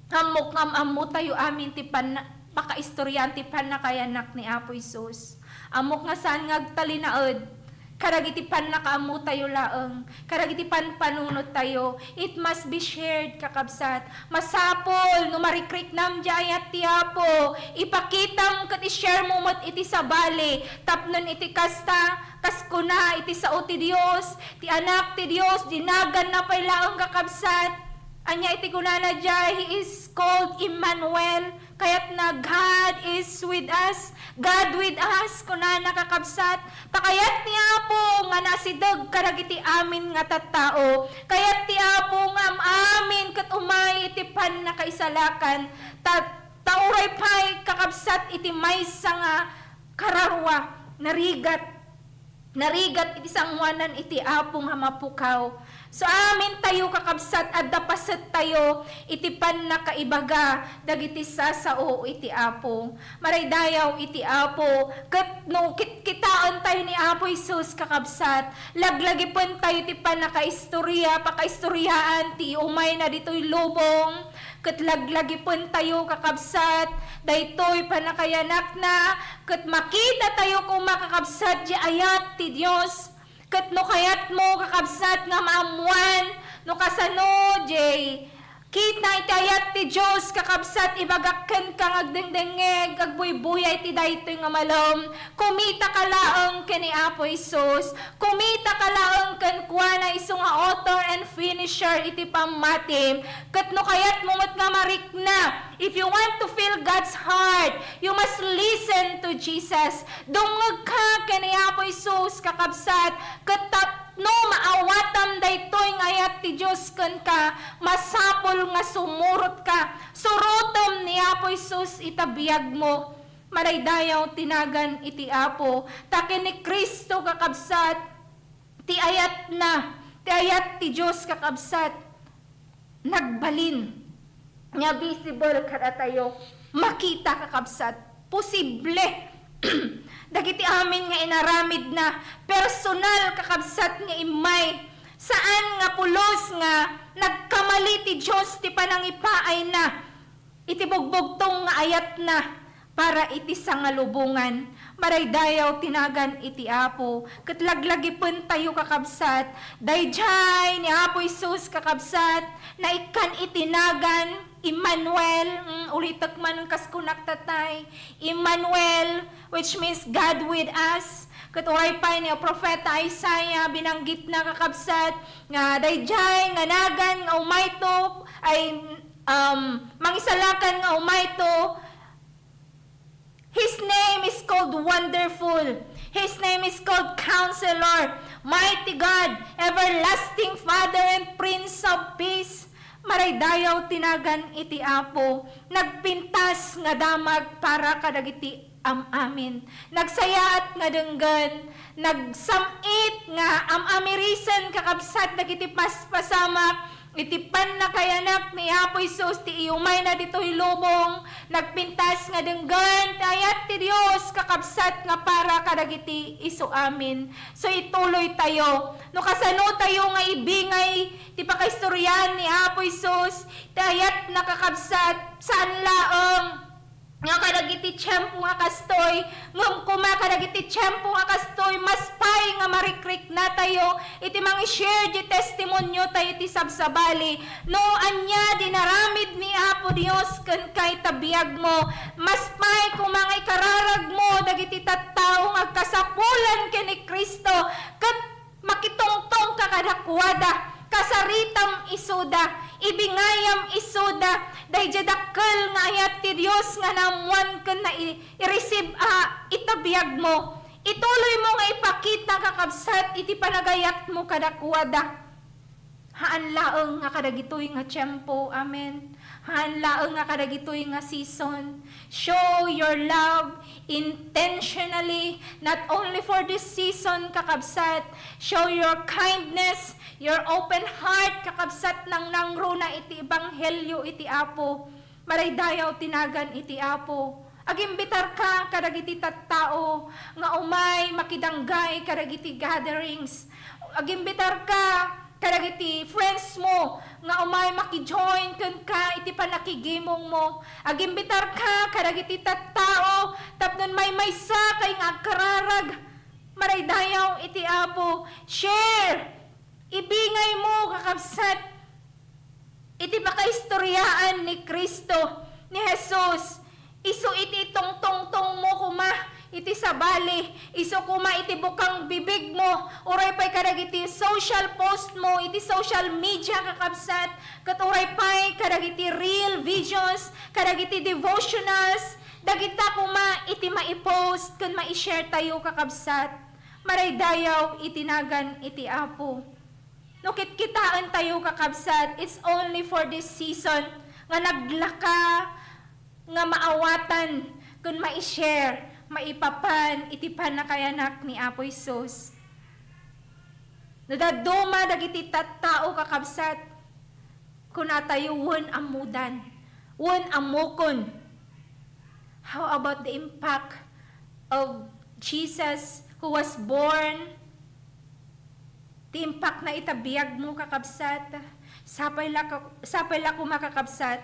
ammok nga am-ammo tayo amin ti panna-, pakaistoriaan ti pannakayanak ni Apo Jesus. Ammok nga saan nga agtalinaed kadagiti pannakaammo tayo laeng, kadagiti panpanunot tayo. It must be shared, kakabsat. Masapul no marikriknam di ayat ti Apo. Ipakitam ket i-share mo met iti sabali. Tapnon iti kasta, kas kuna iti sao ti Dios, ti Anak ti Dios, dinaganna pay laeng, kakabsat. Ania iti kunana diay? He is called Emmanuel. Kayatna, God is with us. God with us, kunana, kakabsat. Ta kayat ti Apo nga nasideg kadagiti amin nga tattao. Kayat ti Apo nga am-amin ket umay iti pannakaisalakan. Ta, ta uray pay, kakabsat, iti maysa nga kararua, narigat. Narigat iti sangoanan iti Apo nga mapukaw. So, amin tayo, kakabsat, adda paset tayo iti pannakaibaga dagiti sasao iti Apo. Maraydayaw iti Apo, ket no kit-, kitaen tayo ni Apo Jesus, kakabsat, laglagipen tayo ti pannakaistorya, pakaistoryaen ti umayna ditoy lubong, ket laglagipen tayo, kakabsat, daytoy pannakayanakna, ket makita tayo koma, kakabsat, di ayat ti Dios. Ket no kayatmo, kakabsat, nga maammuan no kasano diay kita iti ayat ti Dios, kakabsat, ibagak kenka nga agdengdengngeg, agbuybuya iti daytoy nga malem. Kumitaka laeng ken ni Apo Jesus. Kumitaka laeng kenkuana, isu nga author and finisher iti pammatim. Ket no kayatmo met nga marikna, if you want to feel God's heart, you must listen to Jesus. Dumngegka ken ni Apo Jesus, kakabsat, ket tapno maawatam daytoy nga ayat ti Dios kenka, masapul nga sumurotka. Surotem ni Apo Jesus ita biagmo. Maraydayaw ti nagan iti Apo. Ta ken ni Cristo, kakabsat, ti ayatna, ti ayat ti Dios, kakabsat, nagbalin nga visible kadatayo. Makita, kakabsat, posible. Dagiti amin nga inaramidna, personal, kakabsat, nga immay. Saan nga pulos nga nagkamali ti Dios ti panangipaayna iti bugbugtong nga ayatna para iti sangalubongan. Maraydayaw ti nagan iti Apo, ket laglagipentayo, kakabsat. Daydiay ni Apo Jesus, kakabsat, naikkan iti nagan Emmanuel. Mm, ulitek man kas kunak tatay, Emmanuel, which means God with us. Ket uray pay ni Profeta Isaiah, binanggitna, kakabsat, nga daydiay nga nagan nga umayto ay, um, mangisalakan nga umayto, His name is called Wonderful. His name is called Counselor, Mighty God, Everlasting Father, and Prince of Peace. Maraydayaw ti nagan iti Apo. Nagpintas nga damag para kadagiti am-amin. Nagsayaat nga denggen. Nagsam-it nga am-amirisen, kakabsat, dagiti paspasamak iti pannakayanak ni Apo Jesus ti iyumayna ditoy lubong. Nagpintas nga denggen ti ayat ti Dios, kakabsat, nga para kadagiti isu amin. So, ituloy tayo. No kasano tayo nga ibingay ti pakaistoryahan ni Apo Jesus, ti ayatna, kakabsat, saan laeng nga kadagiti tiempo nga kastoy, ngem koma kadagiti tiempo nga kastoy, mas pay nga marikriknatayo iti mangi-share ti testimonio tayo iti sabsabali. No ania di naramid ni Apo Dios kenka ita biagmo, mas pay koma nga ikararagmo dagiti tattao nga agkasapulan ken ni Cristo, ket makitungtongka kadakuada, kasaritam isuda, ibingayam isuda, daydiay dakkel nga ayat ti Dios nga naammoan ken nai-, i-receive a ita biagmo. Ituloymo nga ipakita, kakabsat, iti panagayatmo kadakuada. Haan laeng nga kadagitoy nga tiempo. Amen. Haan laeng nga kadagitoy nga season. Show your love intentionally, not only for this season, kakabsat. Show your kindness, your open heart, kakabsat, nangnangruna iti ebanghelio iti Apo. Maraydayaw ti nagan iti Apo. Agimbitarka kadagiti tattao nga umay makidanggay kadagiti gatherings. Agimbitarka kadagiti friends mo nga umay maki-join kenka iti pannakigimongmo. Agimbitarka kadagiti tattao tapno maymaysakay nga agkararag. Maraydayaw iti Apo. Share. Ibingaymo, kakabsat, iti pakaistoryaan ni Cristo, ni Jesus. Isu iti itungtungtongmo koma iti sabali, isu koma iti bukang bibigmo, uray pay kadagiti social post mo iti social media, kakabsat, ket uray pay kadagiti reel videos, kadagiti devotionals, dagita koma iti maipost ken mai-share tayo, kakabsat. Maraydayaw iti nagan iti Apo. No kitkitaentayo, kakabsat, it's only for this season nga naglaka nga maawatan ken mai-share, maipapan iti pannakayanak ni Apo Jesus. No dadduma dagiti tattao, kakabsat, kunatayo, wen ammodan, wen ammokon. How about the impact of Jesus who was born? Ti impactna ita biagmo, kakabsat. Sapay la ka-, sapay la koma, kakabsat,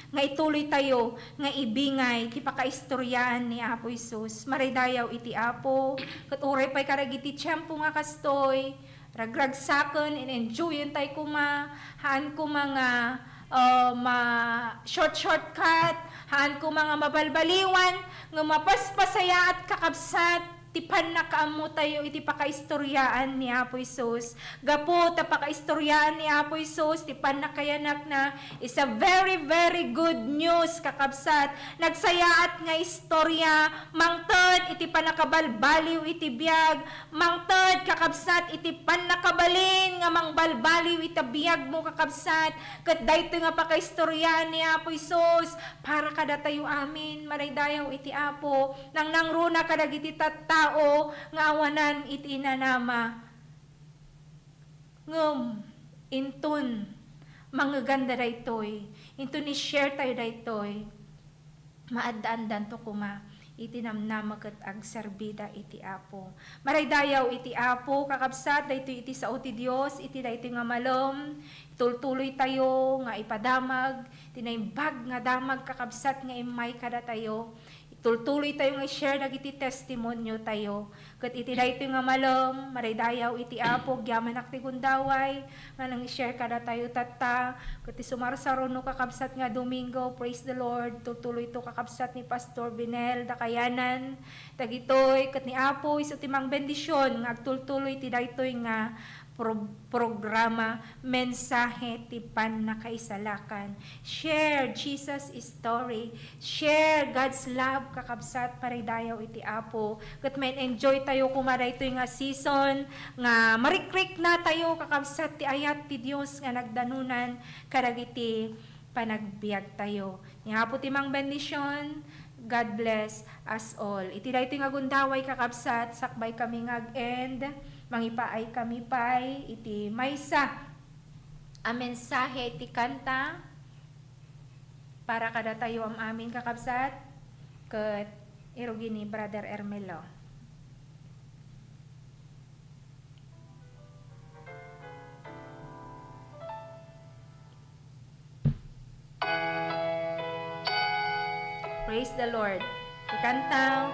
nga ituloy tayo nga ibingay ti pakaistoryaan ni Apo Jesus. Maraydayaw iti Apo, ket uray pay kadagiti tiempo nga kastoy, ragragsaken, in-enjoyen tay koma, haan koma nga, uh, ma-short-shortcut, haan koma nga mabalbaliwan, nga mapaspasayaat, kakabsat, ti pannakaammo tayo iti pakaistoryaan ni Apo Jesus. Gapu ta pakaistoryaan ni Apo Jesus ti pannakayanakna, is a very, very good news, kakabsat. Nagsayaat nga istorya, mangted iti pannakabalbaliw iti biag, mangted, kakabsat, iti pannakabalin nga mangbalbaliw iti biagmo, kakabsat. Ket daytoy nga pakaistoryaan ni Apo Jesus para kadatayo amin, maraydayaw iti Apo, nangnangruna kadagiti tattao nga awanan iti inanama. Ngem inton mangeganda daytoy, inton i-share tayo daytoy, maaddaandanto koma iti namnama ket agserbida iti Apo. Maraydayaw iti Apo, kakabsat, daytoy iti sao ti Dios, iti daytoy nga malem, tultuloy tayo nga ipadamag ti naimbag nga damag, kakabsat, nga immay kadatayo. Tultuloy tayo nga i-share dagiti testimonio tayo. Ket iti daytoy nga malem, madaydayaw iti Apo, agyamanak ti gundaway, nga nang i-share kadatayo tatta, ket ti sumarsaruno kakabsat nga Domingo, praise the Lord, tultuloy to kakabsat ni Pastor Binel, dakayanan, dagitoy, ket ni Apo, isu ti mangbendision, nga agtultuloy ti daytoy nga pro-, programa, mensahe ti pannakaisalakan. Share Jesus' story. Share God's love, kakabsat, paridayaw iti Apo. Ket main-enjoy tayo koma daytoy nga season, nga marikrikna tayo, kakabsat, ti ayat ti Dios nga nagdanunan kadagiti panagbiag tayo. Ni Apo ti mangbendision. God bless us all. Iti daytoy nga gundaway, kakabsat, sakbay kami nga ag-end, mangipaay kami pay iti maysa a mensahe iti kanta para kadatayo am-amin, kakabsat, ket irugi ni Brother Ermelo. Praise the Lord. Ti kanta,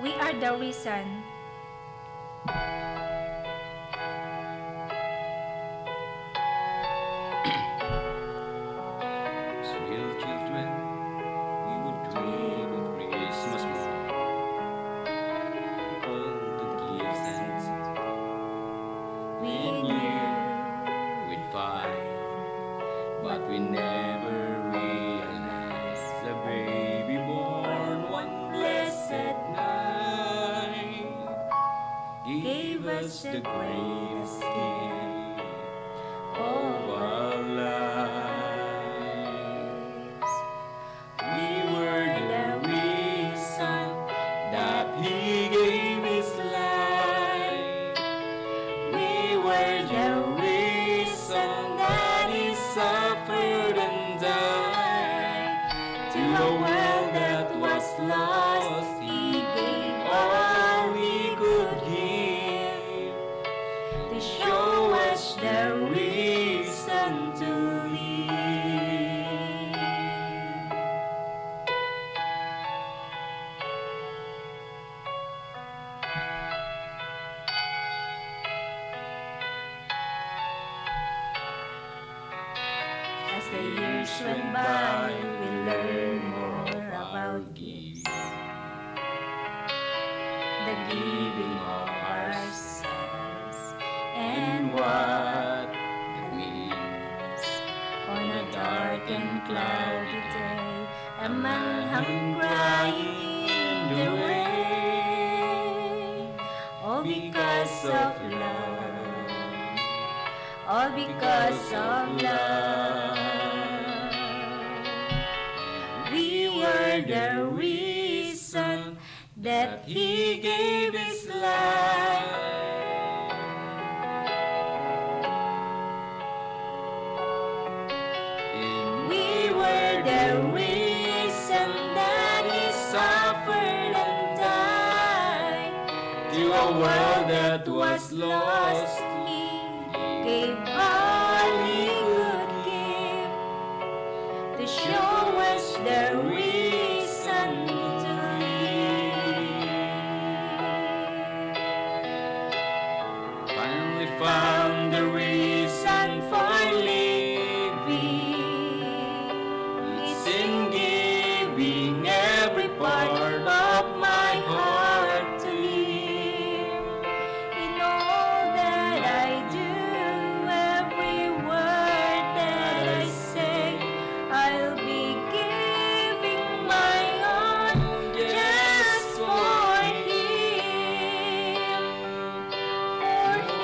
We Are the Reason. As real children, we would dream of Christmas morn. All the gifts and we knew we'd find, but we never realized the baby born one blessed night gave us the greatest gift of our lives. We were the reason that he gave his life. We were the reason that he suffered and died. To a world that was lost, he gave all he could give to show us the reason to live. As the years went by, we learn more about giving. The giving of ourselves and what it means. On a dark and cloudy day, a man hung crying in the rain. All because of love. All because of love. We were the reason that he gave his life. And we were the reason that he suffered and died. To a world that was lost, he gave all he could give to show us the reason to live. Finally found the reason for living. It's in giving every part of my heart to live. In all that I do, every word that I say, I'll be giving my all just for him. For him.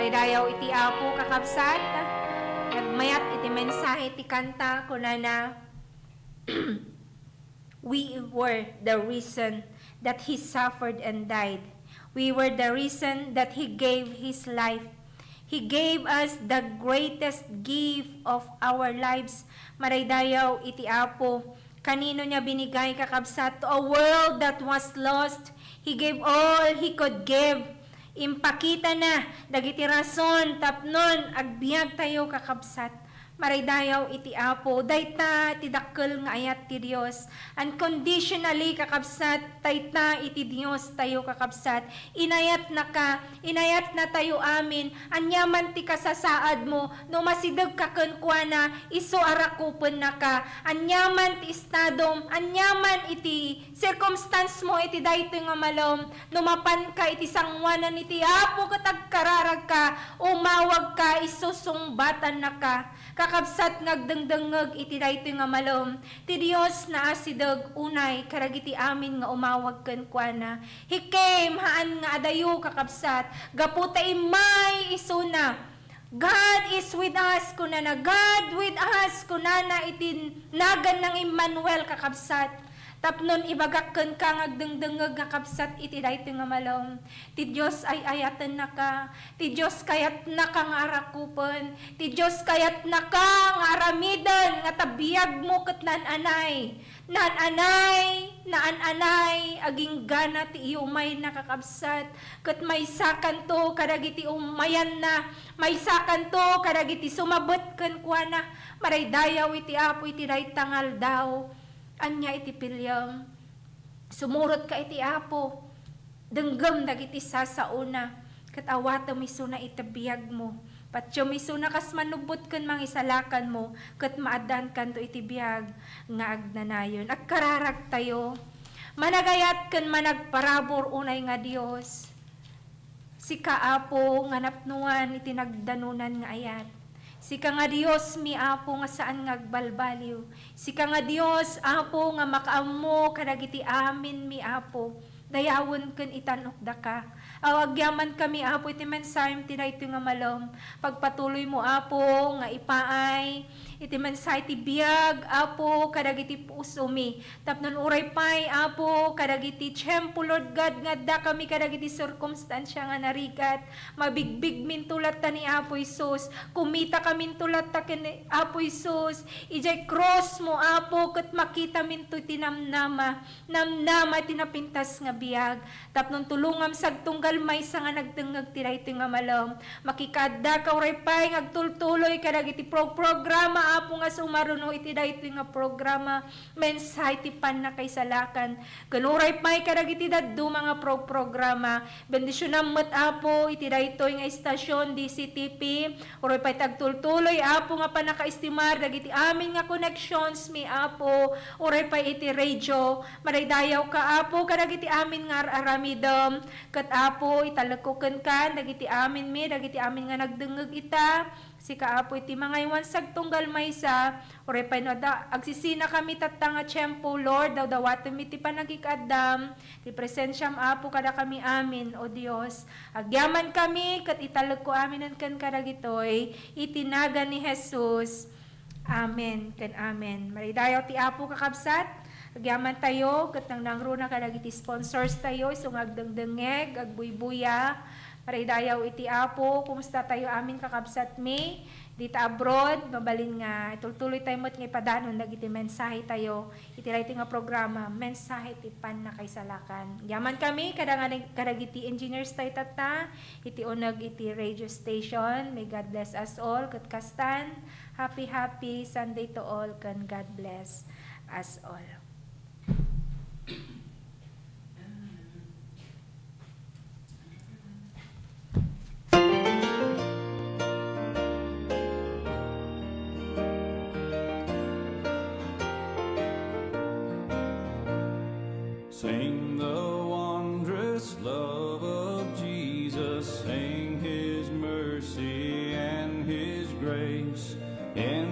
Dayaw iti Apo, kakabsat, nagmayat iti mensahe ti kanta, kunana, "We were the reason that He suffered and died. We were the reason that He gave His life. He gave us the greatest gift of our lives." Maraydayaw iti Apo. Kanino niya binigay, kakabsat? To a world that was lost, He gave all He could give. Impakita na dagiti rason tapnon agbiag tayo, kakabsat. Maraydayaw iti Apo, dayta ti dakkel nga ayat ti Dios. Unconditionally, kakabsat, dayta iti Dios tayo, kakabsat. Inayatnaka, inayatna tayo amin. Ania man ti kasasaadmo, no masidegka kenkuana, isu a rakupennaka. Ania man ti estadom, ania man iti circumstance mo iti daytoy nga malem, no mapanka iti sangoanan iti Apo ket agkararagka, umawagka, isu sungbatannaka. Kakabsat nga agdengdengngeg iti daytoy nga malem, ti Dios naasideg unay kadagiti amin nga umawag kenkuana. He came, haan nga adayo, kakabsat, gapu ta immay isuna. "God is with us," kunana. "God with us," kunana iti nagan nang Emmanuel, kakabsat. Tapnon ibagak kenka nga agdengdengngeg, kakabsat, iti daytoy nga malem. Ti Dios ay-ayatennaka. Ti Dios kayatnaka nga arakupen. Ti Dios kayatnaka nga aramiden nga ta biagmo ket naan-anay. Naan-anay, naan-anay, aginggana ti iyumayna, kakabsat, ket maysakanto kadagiti umayanna, maysakanto kadagiti sumabet kenkuana. Maraydayaw iti Apo iti dayta nga aldaw. Ania iti piliem? Sumurotka iti Apo. Denggem dagiti sasaona, ket awatem isuna iti biagmo. Patiem isuna kas manubbot ken mangisalakanmo, ket maaddaankanto iti biag nga agnanayon. Agkararagtayo. Managayat ken managparabur unay nga Dios. Sika, Apo, nga napnoan iti nagdanonan nga ayat. Sika nga Diosmi, Apo, nga saan nga agbalbaliw. Sika nga Dios, Apo, nga makaammo kadagiti aminmi, Apo. Dayawen ken itan-okdaka. Aw, agyamankami, Apo, iti mensahemi ti daytoy nga malem. Pagpatuloymo, Apo, nga ipaay iti mensahe ti biag, Apo, kadagiti pusomi. Tapnon uray pay, Apo, kadagiti tiempo, Lord God, nga addakami kadagiti sirkumstansia nga narigat. Mabigbigminto latta ni Apo Jesus. Kumitakaminto latta ken Apo Jesus. Idiay krusmo, Apo, ket makitaminto ti namnama. Namnama ti napintas nga biag. Tapnon tulongam sagtunggal maysa nga nagdengngeg ti daytoy nga malem. Makikaaddaka uray pay nga agtultuloy kadagiti pro-, programa, Apo, nga sumaruno iti daytoy nga programa. Mensahe ti pannakaisalakan. Ken uray pay kadagiti dadduma nga pro-, programa. Bendisionam met, Apo, iti daytoy nga istasyon, D C T P. Uray pay ti agtultuloy, Apo, nga pannakaestimar dagiti amin nga connections mi, Apo. Uray pay iti radio. Madaydayawka, Apo, kadagiti amin nga ar-aramidem. Ket, Apo, italekko kenka dagiti aminmi, dagiti amin nga nagdengngeg ita. Sika, Apo, iti mangaywan sagtunggal maysa. Uray pay no adda agsisinakami tatta nga tiempo, Lord, dawdawatemmi ti pannakikaaddam, ti presensiam, Apo, kadakami amin, O Dios. Agyamankami ket italekko aminen kenka dagitoy iti nagan ni Jesus. Amen ken amen. Maridayaw ti Apo, kakabsat. Agyamantayo ket nangnangruna kadagiti sponsors tayo, isu nga agdengdengngeg, agbuybuya. Maridayaw iti Apo. Kumusta tayo amin, kakabsatmi? Dita abroad, mabalin nga itultuloy tayo met nga ipadanon dagiti mensahe tayo iti daytoy nga programa, Mensahe ti Pannakaisalakan. Agyamankami kada nga nag-, kadagiti engineers tayo tatta, iti uneg iti radio station. May God bless us all. Ket kastan, happy, happy Sunday to all, ken God bless us all. Sing the wondrous love of Jesus, sing his mercy and his grace. In